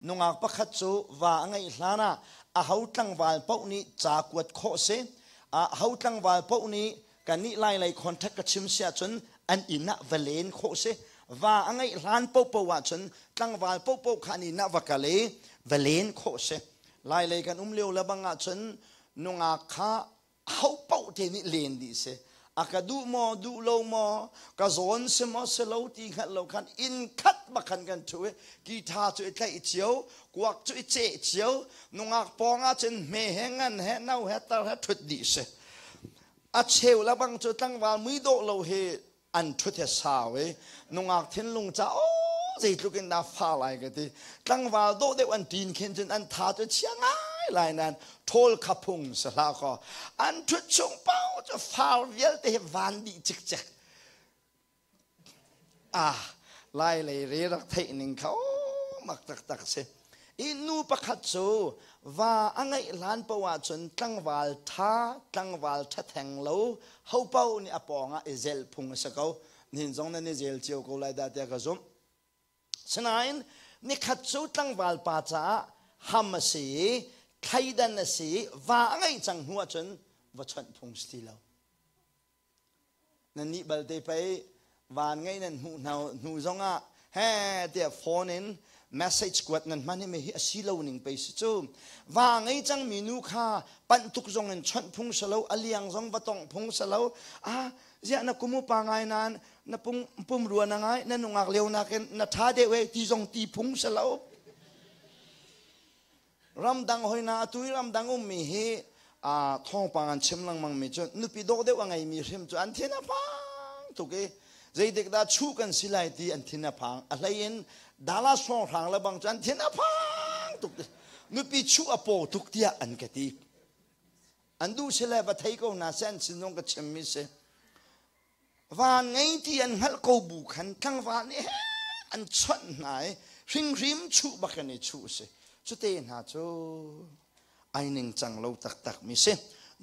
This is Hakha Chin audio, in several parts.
Nungak pakhat cu va a ngeih hlan ah aho tlangval paoh nih ca kuat khawh si. Aho tlangval paoh nih kannih Lailei contact ka chim si ahcun an inn ah va len khawh si. Va a ngeih hlan paohpaoh ahcun tlangval paohpaoh kha an inn ah va kal i va len khawh si. Lailei kan um lio le bang ahcun nungak kha ho paoh te nih len dih si. A ka duh maw, duh lo maw, ka zawn si maw si lo ti hngalh lo khan inn khat bak khan kan ṭhu i guitar cu i tlaih cio, kuak cu i ceh cio, nungak pawng ah cun hme he ngan he no he tar he ṭhut dih si. A cheu le bang cu tlangval mui dawh lo hi an ṭhut he sau i nungak thinlung ca aw zeitluk in dah fa lai ka ti. Tlangval dawh deuh an ṭin khin cun an tha cu chia ngai lai nain ṭhawl kha phung si hlah kaw an ṭhut chung paoh cu far vialte hi van dih cikcek. Ah, lai lei re rak theih ning kha aw mak taktak si. I nu pakhat cu va a ngeih hlan paoh ahcun tlangval ṭha, tlangval ṭha theng lo, ho paoh nih a pawng ah i zel phung a si ko. Nihin zong nan i zel cio ko lai dah tiah ka zumh. Sinain nikhat cu tlangval pa caah ham a si i thleidan a si i va a ngeih cang hnu ahcun va chawnh phung si ti lo. Nannih balte pei van ngei nan hmuh hna hnu zongah he tiah phone in message kuat nan hman hi hi a si lo ning pei si cu. Va ngei cangmi nu kha panh tuk zong in chawnh phung si lo, a liang zong va tongh phung si lo. Ah, ziah na kum upa ngai nain na pum pumrua na ngai, na nungak lio nakin na ṭha deuh e ti zong ti phung si lo. Ramdang hoina atu i ramdang ummi hi thawngpang an chim lengmang mi cu nupi dawh deuh a ngeimi hrim cu an thin a phang tuk i zeitik dah chuh kan si lai ti an thin a phang. A hlei in Dallas hrawnghrang le bang cu an thin a phang tuk, nupi chuh a paw tuk tiah an ka ti. An duh si le va thei ko hna seh, an sin zong ka chimmi si. Van ngei ti an hngalh ko bu khan tlangval nih an chawnh hna i hringhrim chuh bak in i chuh si. Cute hna cu ai ningcang lo taktak mi si.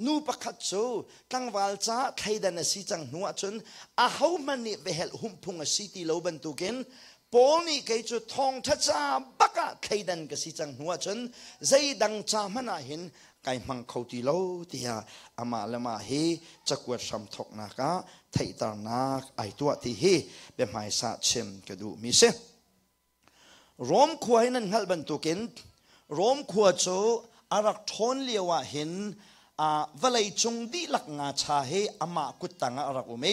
Nu pakhat cu tlangval caah thleidan a si cang hnu ahcun ahohmanh nih vehelh humh phung a si ti lo bantukin Paul nih kei cu thawngṭha ca bak ah thleidan ka si cang hnu ahcun zeidang ca hmanh ah hin kai hmang kho ti lo tiah amah le mah hi cakuat hram thawknak ah theihternak ai tuah ti hi biahmaisa chim ka duhmi si. Rom khua hi nan hngalh bantukin Rom khua cu a rak ṭhawn lio ah hin vawlei cung dihlak ngacha hi amah kuttang ah a rak um i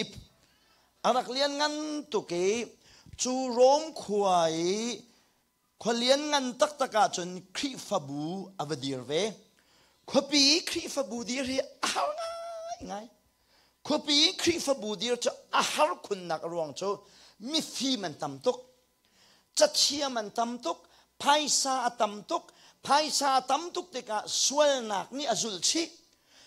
a rak lianngan tuk i cu Rom khua i Khua lianngan taktak ahcun Khrihfabu a va dir ve. Khuapi i Khrihfabu dir hi a har ngaingai. Khuapi i Khrihfabu dir cu a har khunnak a ruang cu mifim an tam tuk, cathiam an tam tuk, phaisa a tam tuk, phaisa a tam tuk tikah sualnak nih a zulh chih.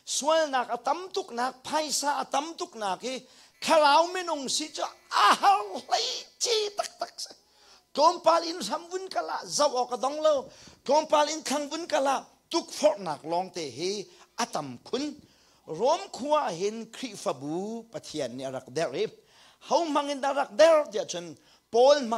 Sualnak a tam tuknak, phaisa a tam tuknak hi thlarau minung si cu a har hlei ci taktak si. Tlawmpal in hram vun kal ah zoh awk a dong lo. Tlawmpal in thlang vun kal ah tukforhnak lawngte hi a tam khun. Rom khua ah hin Khrihfabu Pathian nih a rak derh i ho hmang in dah rak derh tiah cun Paul hmang.